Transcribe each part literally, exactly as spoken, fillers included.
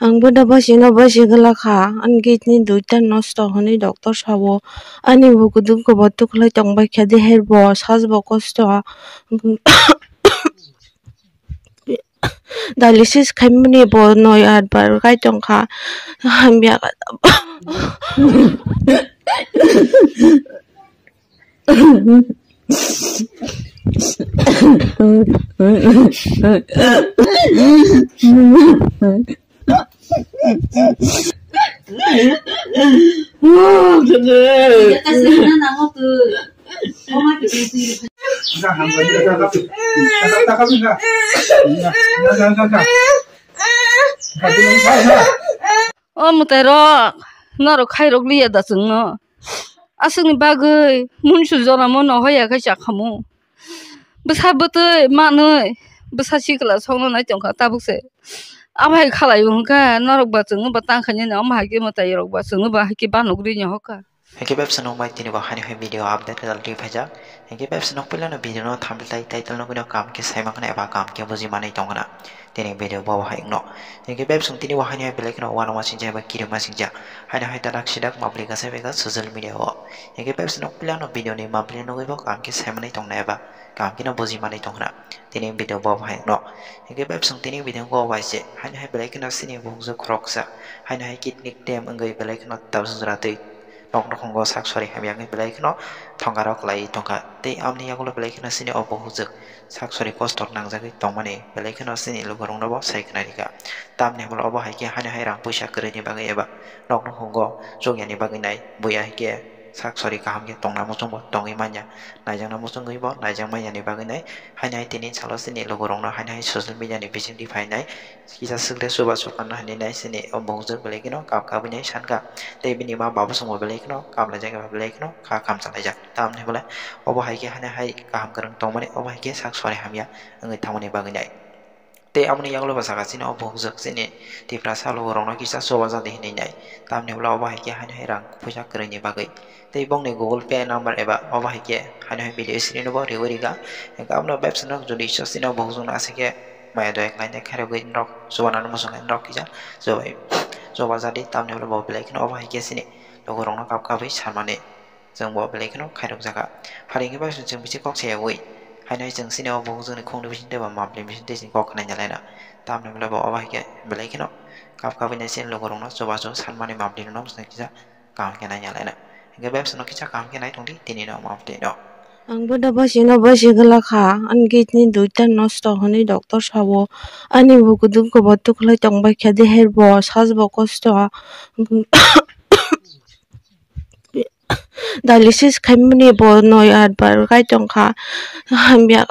Ang bo da basi no basi gwlak kha, ani kidney duita nosto hwnwi doctor sao. Ani bo kwdwk kwbo tuklai tongbai kha, deher bo saj bo kosto. Dialysis khaimani bo noi art bar kai tongkha. Hamya. O mwtai rok, norok khairok liya da chwngno. Aswkni bagwi munsu joramo no hoya khe chakhamu. Bwsa bwtwi manwi, bwsa sikla songno nai tongkha tabuk se. Abo hai khalai wngkha, norok ba chwngno ba tang khainani, omo hai khe mwtai rok ba chwngno ba hai khe banugri ni hoka. Hingke bebsa nokbai tini bo hani hai video update kwtal twi phaijak. Hingke bebsa nok puila no video no thumbnail tai title nokni no kam khe sai mankha eba kam khe buji manwi tongkha. Tini video bo hai wngno. Hingke bebsa tini bo hani hai belai kheno uanama singjak eba kirima singjak. Haino hai dadak sidak mabli kasai bega social media o. Hingke bebsa nok puila no video ni mabli nugwi bo kam khe sai manwi tongna eba kam khe no buji manwi tongkha. Tini video bo hai wngno. Hingke bebsa tini video bo bai se. Haino hai belai kheno sini bungsu khoroksa. Haino hai kidney tem wngwi belai kheno tabuk jora twi. Nok nukhungo sak sori hamya wngwi belai kheno thongaro kwlaiwi tongkha. Tei amoni yagulo belai kheno chini o buhukjwk sak sori kosto nangjagwi tongmani belai kheno chini lukurokno bo sai khna rikha. Tamni hwnba obo hai khe haino hai rang puisa kwrwini bagwi eba nok nukhungo chukyani bagwi nai buya hai khe sak sori kaham khe tongna muchungbo tongwi manya. Naijakna muchungwi bo naijak manyani bagwi nai haino hai tini salo chini lukurokno haino hai social media ni bisingtwi phainai. Kisa swkre chubachu kanna hinwi nai sini o buhukjwk belai kheno kap kabwi nai sankha. Tei bini ma babu songbo belai kheno kaplaijak eba belai kheno kha khamchalaijak. Tamni hwnba obo hai khe haino hai kaham kwrwng tongmani obo hai khe sak sori hamya wngwi thangmani bagwi nai. Tei amoni yagulo bo saka chini o buhukjwk chini Tiprasa lukurokno kisa chubajago hinwi nai. Tamni hwnba obo hai khe haino hai rang puisa kwrwini bagwi. Tei bongni Google Pay number eba obo hai khe haino hai video screen o bo riwi rikha. Hingkhe abono bebsa no jodi ichha chini o buhukjwk no aswk khe maya doya khlainai khairogwi norok chubanani muchungkhe norok kisa chubai chubajadi tamni ulo bo belai kheno obo hai khe chini lukurokno kap kabwi sanmani chwngbo belai kheno khairokjakha. Phari hwnkhe bai chwng bisi kok sayawi haino hai chwng chini o buhukjwkni khungni bisingtwi ba mapli bisingtwi chwng kok khna nalaina tamni ulo bo obo hai khe belai kheno kap kabwi nai chini lukurokno chubachu sanmani mapli rokno chwng kisa kaham khe naina laina. Hingke bebsa no kisa kaham khe nai tongdi tini no omo twi no. Ang bo da basi no basi gwlak kha, ani kidney duita nosto hwnwi doctor sao. Ani bo kwdwk kwbo tuklai tongbai kha, deher bo saj bo kosto. Dialysis khaimani bo noi art bar kai tongkha. Hamya.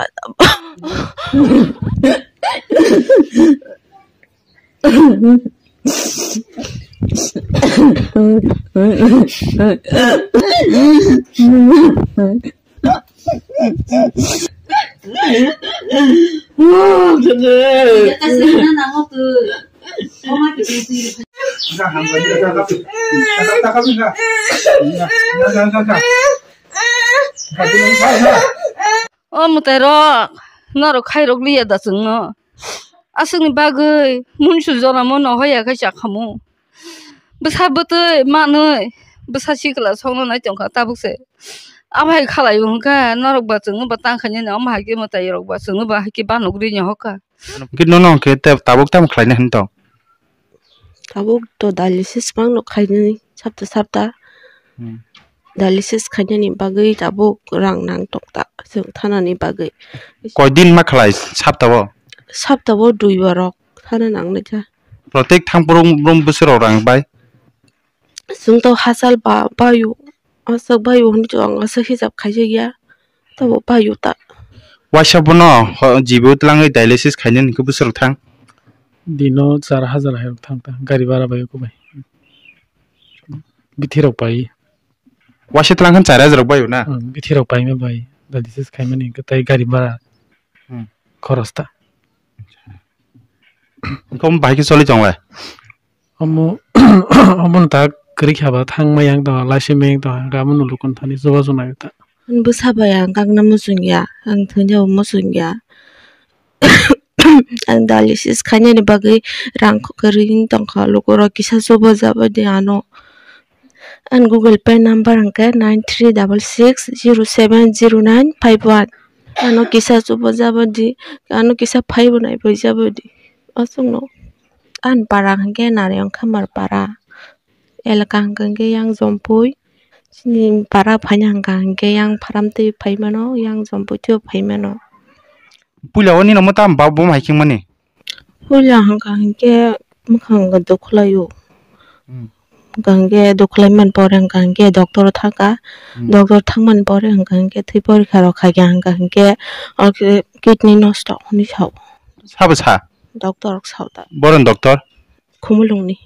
O mwtai rok, norok khairok liya da chwngno. Aswkni bagwi munsu joramo no hoya khe chakhamu. Bwsa bwtwi manwi, bwsa sikla songno nai tongkha tabuk se. Abo hai khalai wngkha, norok ba chwngno ba tang khainani, omo hai khe mwtai rok ba chwngno ba hai khe banugri ni hoka. Hwnkhe nono hwnkhe tabuk tamo khlaina hinwi tong? Tabuk to dialysis mangno khainani sapta sapta. Hmm. Dialysis khainani bagwi tabuk rang nang tokta chwng thanani bagwi. Koi din ma khlai sapta o? Sapta o dui barok thana nang naikha. Protek thang brum brum bwswk rok rang bai? Chwng to hachal ba baio, aswk baio hwnwi to ang aswk hisab khaijak ya. Tabo payu ta. Waisa bono ho-, jibo twlangwi dialysis khainani hwnkhe bwswk thang? Dino char hajar hai rok thang ta, gari bhara bai kubai. Bithi rok pai. Waisa twlang khe char hajar rok bai na? Hmm, bithi rok pai ma bai, dialysis khaimani hwnkhe tai gari bhara. Hmm. Khoros ta. Hwnkhe omo bahai khe choli tong lai? Omo, omo ta kwrwi kha ba thang ma yang tong, laisi ma yang tong, hwnkhe amo no lukun thani chubachu nai ta. Ang bwsa bai ang kakna muchung ya, ang thwngya bo muchung ya. Ang dialysis khainani bagwi rang kwrwi wng tongkha, lukurok kisa chubajabaidi ano. Ang Google Pay number hwnkhe nine three double six zero seven zero nine five one. Ano kisa chubajabaidi, ano kisa phaibo naibaijabadi. Aswkno. Ani para hwnkhe Narayong Khamar para. Elaka hwnkha hwnkhe yang Jompui. Chini para phaina hwnkha hwnkhe yang Pharamtwi phaimano, yang Jompui twibo phaimano. Puila o nini omo tamo babo hai khe mani? Puila hwnkha hwnkhe mwkhang dukhlaio. Hmm. Hwnkha hwnkhe dukhlai man pore hwnkha hwnkhe doctor o thangkha. Hmm. Doctor thangmani pore hwnkha hwnkhe thwi porikha rok khaikha hwnkha hwnkhe o khe kidney nosto hwnwi sao. Sabo sa? Doctor rok sao ta. Boron doctor? Khumulwngni.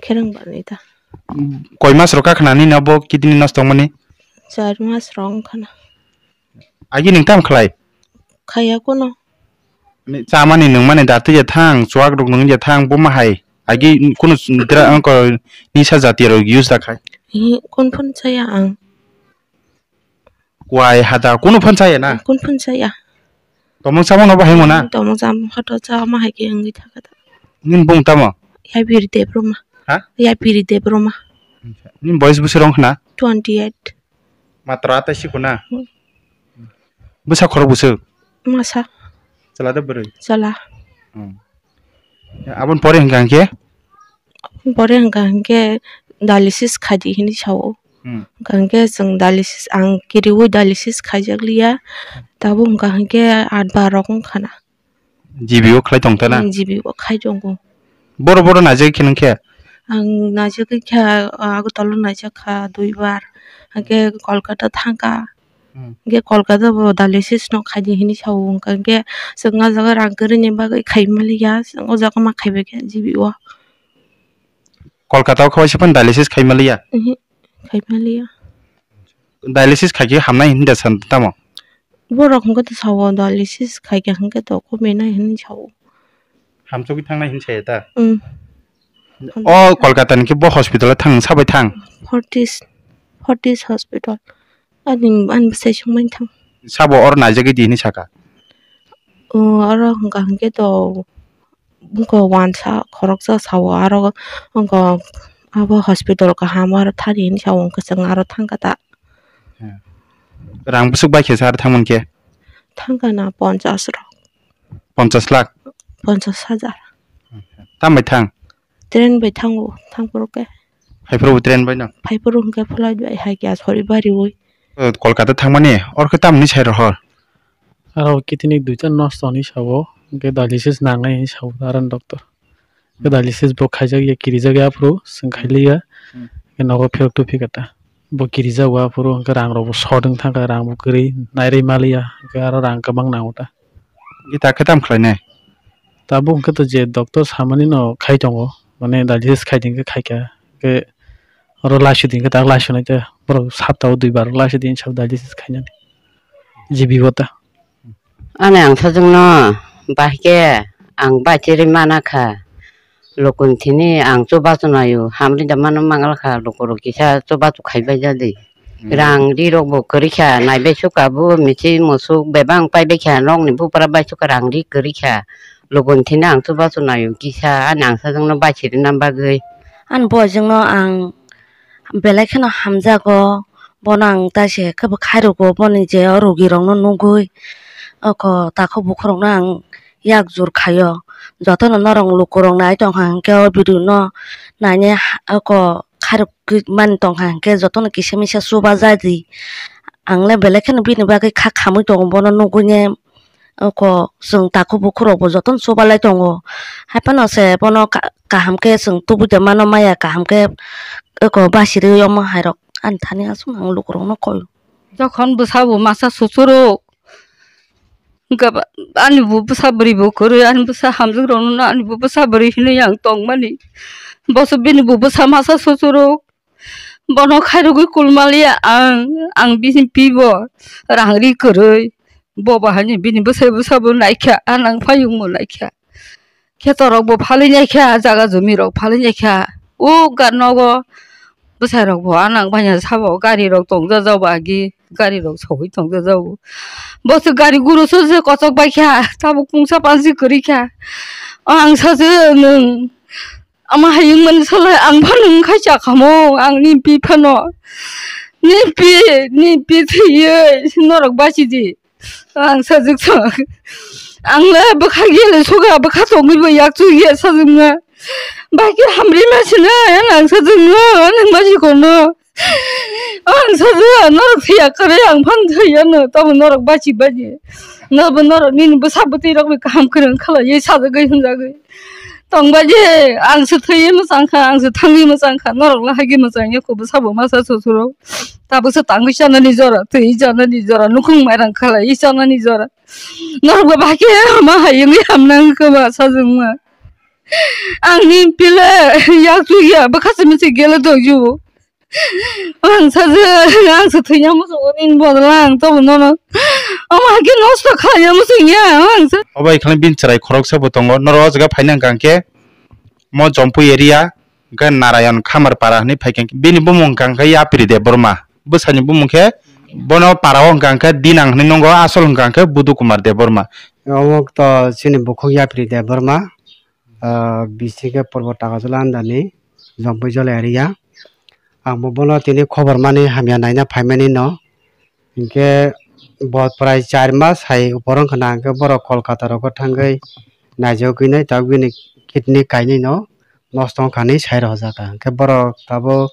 Kherang barni ta. Koi mas rok kakhnani na bo kidney nosto wngmani? Char mas rok wngkhana. Agi nwng tam khlai? Khaya kono. Ni chamani nwngmani datwi ya thang, chuak rok nwng ya thang, bo ma hai. Agi kunu dra-, angko nisa jati rok use da khai? Hi, kun phun chaya ang. Kwai hada kunu phan chaya na? Kun phan chaya. Tomong chamung no bahai mona? Tomong chamung phato cha ma hai ke wngwi thaka da. Nin bung tamo? Yapiri Debroma. Ha? Yapiri Debroma. Nin boys bwswk rong khna? Twenty eight. Matra ta sikuna? Hmm. Bwsa khorok bwswk? Masa. Chwla de bwrwi? Chwla. Hmm. Aboni pore hwnkha hwnkhe? Pore hwnkha hwnkhe dialysis khaidi hinwi sao. Hmm. Hwnkha hwnkhe chwng dialysis, ang kiriui dialysis khaijakliya. Tabuk hwnkha hwnkhe atbar rok wngkhana. G B o khlai tongthana? Hmm, G B o khai tongo. Boro boro naijak khe nung khe? Ang naijak khe Agartala naijak kha duibar. Hwnkhe Kolkata thangkha. Hmm. Hwnkhe Kolkata bo dialysis no khaidi hinwi sao, hwnkha hwnkhe chwng o jaga rang kwrwini bagwi khai maliya, chwng o jaga ma khaibai khe G B o. Kolkata o khe waisa phano dialysis khai maliya? Ihi, khai maliya. Dialysis khai khe hamnai hinwi da san tamo? Borok hwnkhe to sao dialysis khai khe hwnkhe to kominai hinwi sao. Hamchugwi thangnai hinwi saya ta? Hmm. O Kolkata ni khe bo hospital o thang sabai thang? Fortis, Fortis hospital. Ani, ani bwsai swngmani thang. Sabo oro naijagwi di hinwi saka? O, oro hwnkha hwnkhe to wngkha wansa khoroksa sao, aro wngkha abo hospital kaham aro thani hinwi sao, hwnkhe chwng aro thangkha ta. Rang bwswk bai khe sa aro thangmani khe? Thangkha na ponchash rok. Ponchash lakh? Ponchash hajar. Tambai thang? Train bai thango, thangphuru khe. Phaiphuru train bai no? Phaiphuru hwnkhe flight bai hai khe asori bariui. O, Kolkata thangmani, oro khe tamni sai rohor? Aro kidney duita nosto hinwi sao, hwnkhe dialysis nangnai hinwi sao aro doctor. Hwnkhe dialysis bo khaijak ya, kirijak ya aphuru, chwng khailiya. Hmm. Hwnkhe nogo pherok tubui kha ta. Bo kirijak o aphuru, hwnkhe rang rok bo short wng thangkha, rang bo kwrwi, nairwi maliya, hwnkhe aro rang kwbang nango ta. Ita khe tamo khlainai? Tabuk hwnkhe to je doctor samani no khai tongo, mane dialysis khai di hwnkhe khaikha, hwnkhe oro laisidi hwnkhe tak laisonai ta, borok saptao duibar laisidi hinwi sabo dialysis khainani G B o ta. Ani ang sajwkno bahai khe ang bachirwi mana kha, lukuntini ang chubachu naio, hamri da mano mangal kha, lukurok kisa chubachu khaibai jadi. Hmm. Rang ri rok bo kwrwi kha, naibai sukha bo michi musuk bebak paibai kha, nokni bupra bai sukha rang ri kwrwi kha. Lubun thini ang chubachu naio kisa, ani ang sajwkno bai sirina bagwi. Ani boyjwkno ang belai kheno hamjago, bono ang taise khe bo khairokgo, boni je o rogirokno nugwi oko takhuk bukhurokno ang yak jur khaio. Jotono norok lukurok nai tongkha hinkhe o video no nainai ha-, oko khairok mani tongkha hinkhe jotono kisa misa chuba jadi. Ang le belai kheno bini bagwi kha khamwi tongo, bono nugwi ne oko chwng takhuk bukhurok bo jotono chubalai tongo. Haiphano se bono ka-, kaham khe chwng tubui de mano maya, kaham khe oko bachirwi omo hairok ani thani aswk ang lukurokno koi. Jokhon bwsa bo masa susuruk, hwnkhe ba-, ani bo bwsa bwrwi bo kwrwi, ani bwsa hamjwk rokno ani bo bwsa bwrwi hinwi ang tongmani. Boso bini bo bwsa masa susuruk, bono khairogwi kulmaliya ang, ang bini pibo rang ri kwrwi, bo bo hani bini bwsai bwsa bo naikha, a nang phayung bo naikha. Kheto rok bo phalwi naikha, jaga jumi rok phalwi naikha. O ga-, nogo bwsai rok bo a nang banya sabo gari rok tongja jabo agi. gari rok sogwi tongjajago. Bo se gari guru se se kochok bai kha, tabuk pungsa pansi kwrwi kha. O ang sajo nwng ama hayung mani solo ang phano wngkha cha khamo, ang ni pi phano. Ni pi, ni pi thwiwi norok bachidi. Ang sajwk thang. Ang le bwkha gele suga, bwkha tongwi bo yak chu ye sajwkma. Bai khe hamri ma sina, ang sajwkma, ang ma ji kono. Ang sajwk, norok thwiya kare, ang phan thwiya no, tamo norok bachi bachi. Norok, norok nini bwsa bwtwi rok bai kaham kwrwng khala ye sajwk gai hwnjagwi. Tongbaji, ang se thwiwi mwchangkha, ang se thangwi mwchangkha, norok le haigwi mwchangya kho bwsabo masa susurok. Tabuk se tangwi chanani jora, twi chanani jora, nukhung mairang khalaiwi chanani jora. Norok bo bahai khe ma hai wngwi hamnang khe ba sajwkma. Ang ni pila yak chukya, bwkha se misi gele dogju. Ang sajwk, ang se thwiya muchungo nini bodol ang tobo nono. Omo hai khe nosto khlaiya muchungya ang se. Obo hai khe bini chwrai khoroksa bo tongo. Norok o jaga phaina hwnkha khe mo Jompui area, hwnkhe Narayan Khamar para hinwi phai kha. Bini bumung hwnkha khe Yapri Debbarma. Bwsani bumung khe bono para o hwnkha khe Dinang hinwi nungo, asol hwnkha khe Budu Kumar Debbarma. Omo to chini bukhuk Yapri Debbarma. Ah, bisingo Purbo Takarjala andani Jompui Jola area. Ang bo bono tini khobor mani hamya naina phaimani no. Hinkhe bo prai char mas hai upor wngkha na, hinkhe borok Kolkata rogo thangwi naijagwi nai, tabuk bini kidney kainwi no nosto wngkha hinwi sai rwjakha. Hinkhe borok tabuk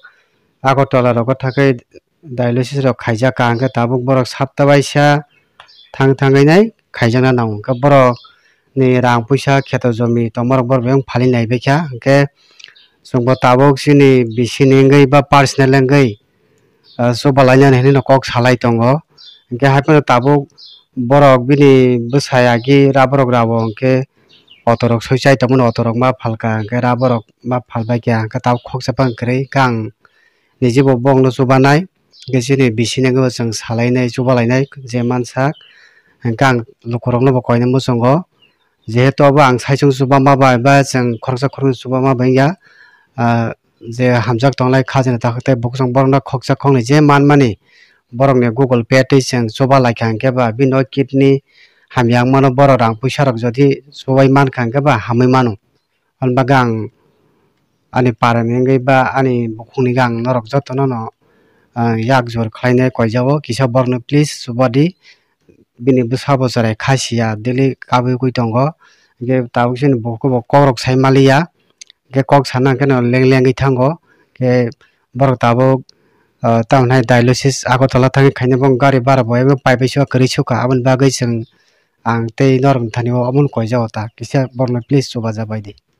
Agartala rogo thangwi dialysis rok khaijak ka, hwnkhe tabuk borok sapta baisa thang thangwi nai khaijakna nango. Hwnkhe borok ni rang puisa kheto jomi tongmarok borok bebak phalwi naibaikha, hwnkhe chwngbo tabuk chini bisini wngwi ba personal wngwi, ah, chuba lainani hinwi no kok salai tongo. Hwnkhe haiphano tabuk borok bini bwsai agi rubber rok rabo, hwnkhe auto rok soi chai tongmani, auto rok ma phalka, hwnkhe rubber rok ma phalbaikha, hwnkhe tabuk khoksa phang kwrwi khe ang Niji bo bongno chubanai, hwnkhe chini bisini wngwi bo chwng salainai, chubalainai je mansak. Hwnkhe ang lukurokno bo koinai muchungo, jehetu abo ang saichung chubama bai ba chwng khoroksa khoroknwi chubama bai wngya, ah, je hamjak tongnai khajani takhuk tei bukhuk chwng borokno khoksa khoknwi je manmani borokni Google Pay twi chwng chubalaikha hwnkhe ba bini o kidney hamya wngmano, borok rang puisa rok jodi chubai mankha hwnkhe ba hamwi mano. Aboni bagwi ang ani parani wngwi ba ani bukhukni wngwi ang norok jotono no, ah, yak jor khlainai koijago, kisa borokno please chubadi, bini bwsa bo chwrai kha siya, daily kabui tongwi tongo, hwnkhe tabuk chini bukhuk bo kokrok sai maliya, hwnkhe kok sana hwnkhe no leng lengwi thango, hwnkhe borok tabuk, ah, tamoni dialysis Agartala thangwi khaina bo gari bara bo bai bai sua kwrwi sukha, aboni bagwi chwng ang tei norok thani o omono koijago ta, kisa borokno please chubajabaidi.